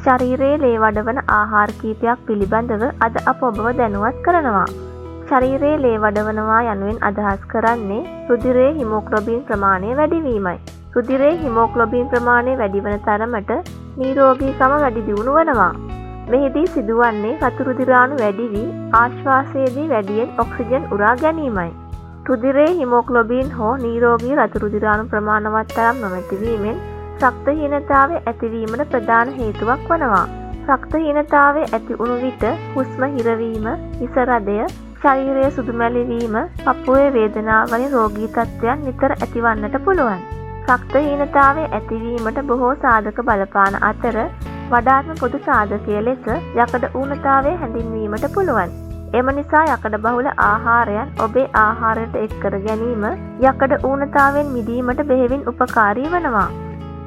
ශරීරයේ ලේ වඩවන ආහාර කීපයක් පිළිබඳව අද අප ඔබව දැනුවත් කරනවා. ශරීරයේ ලේ වඩවනවා යනුවෙන් අදහස් කරන්නේ රුධිරයේ හිමෝග්ලොබින් ප්‍රමාණය වැඩිවීමයි. රුධිරයේ හිමෝග්ලොබින් ප්‍රමාණය වැඩිවන තරමට නිරෝගීකම වැඩි දියුණු වනවා. මෙහිදී සිදුවන්නේ රතු රුධිරාණු වැඩි වී ආශ්වාසයේදී වැඩියෙන් ඔක්සිජන් උරා ගැනීමයි. රුධිරයේ හිමෝග්ලොබින් හෝ නිරෝගී රතු රුධිරාණු ප්‍රමාණවත් තරම් නොමැති වීමෙන් රක්තහීනතාවය ඇතිවීමට ප්‍රධාන හේතුවක් වනවා. රක්තහීනතාවය ඇති වුණු විට හුස්ම හිරවීම, හිස රදය, ශරීරය සුදුමැලි වීම, පපුවේ වේදනාව වැනි රෝගී තත්ත්වයන් නිතර ඇතිවන්නට පුළුවන්. රක්තහීනතාවය ඇතිවීමට බොහෝ සාධක බලපාන අතර වඩාත්ම පොදු සාධකය ලෙස යකඩ ඌනතාවය හැඳින්වීමට පුළුවන්. එම නිසා යකඩ බහුල ආහාරයන් ඔබේ ආහාරයට එක් කර ගැනීම යකඩ ඌනතාවෙන් මිදීමට බෙහෙවින් උපකාරී වනවා.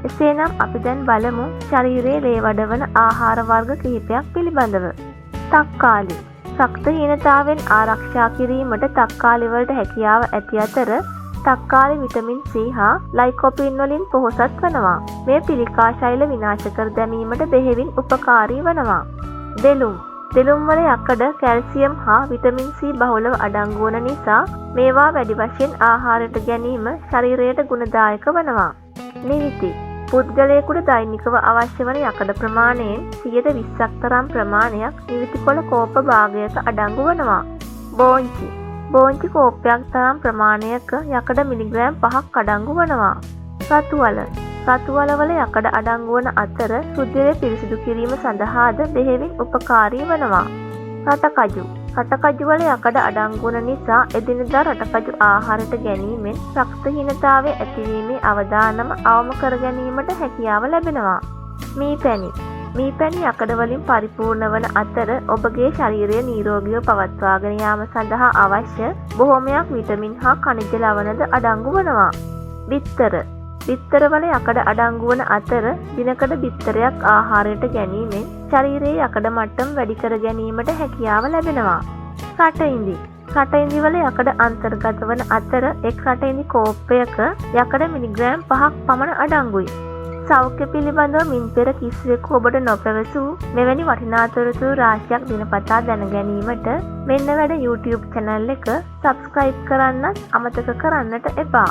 එසේනම් අපි දැන් බලමු ශරීරයේ ලේ වඩවන ආහාර වර්ග කිහිපයක් පිළිබඳව. තක්කාලි. රක්තහීනතාවෙන් ආරක්ෂා කිරීමට තක්කාලි වලට හැකියාව ඇති අතර තක්කාලි විටමින් C හා ලයිකොපීන් වලින් පොහොසත් වනවා. මෙය පිළිකා ශෛල විනාශ කර දැමීමට බෙහෙවින් උපකාරී වනවා. දෙලුම්. දෙලුම් වල යකඩ, කැල්සියම් හා විටමින් C බහුලව අඩංගු වන නිසා මේවා වැඩි වශයෙන් ආහාරයට ගැනීම ශරීරයට ගුණදායක වනවා. නිවිති. පුද්ගලයෙකුට දෛනිකව අවශ්‍ය වන යකඩ ප්‍රමාණයෙන් 20%ක් තරම් ප්‍රමාණයක් නිවිති කොළ කෝප්ප භාගයක අඩංගු වනවා. බෝංචි. බෝංචි කෝප්පයක් තරම් ප්‍රමාණයක යකඩ මිලිග්‍රෑම් 5ක් අඩංගු වනවා. රතු අල. රතු අල වල යකඩ අඩංගු වන අතර රුධිරය පිරිසිදු කිරීම සඳහාද බෙහෙවින් උපකාරී වනවා. රටකජු. රටකජු වල යකඩ අඩංගු වන නිසා එදිනෙදා රටකජු ආහාරයට ගැනීමෙන් රක්තහීනතාවය ඇතිවීමේ අවදානම අවම කර ගැනීමට හැකියාව ලැබෙනවා. මී පැණි. මී පැණි යකඩ වලින් පරිපූර්ණ වන අතර ඔබගේ ශරීරය නිරෝගීව පවත්වාගෙන යාම සඳහා අවශ්‍ය බොහොමයක් විටමින් හා ඛනිජ ලවණද අඩංගු වනවා. බිත්තර. බිත්තරවල යකඩ අඩංගු වන අතර දිනකට බිත්තරයක් ආහාරයට ගැනීමෙන් ශරීරයේ යකඩ මට්ටම් වැඩි කර ගැනීමට හැකියාව ලැබෙනවා. රටඉඳි. රටඉඳි වල යකඩ අන්තර්ගත වන අතර එක් රටඉඳි කෝප්පයක යකඩ මිලිග්‍රෑම් 5ක් පමණ අඩංගුයි. සෞඛ්‍ය පිළිබඳව මින් පෙර කිසිවෙකු ඔබට නොපැවසූ මෙවැනි වටිනා තොරතුරු රාශියක් දිනපතා දැන ගැනීමට මෙන්න වැඩ YouTube channel එක සබ්ස්ක්‍රයිබ් කරන්නත් අමතක කරන්නට එපා.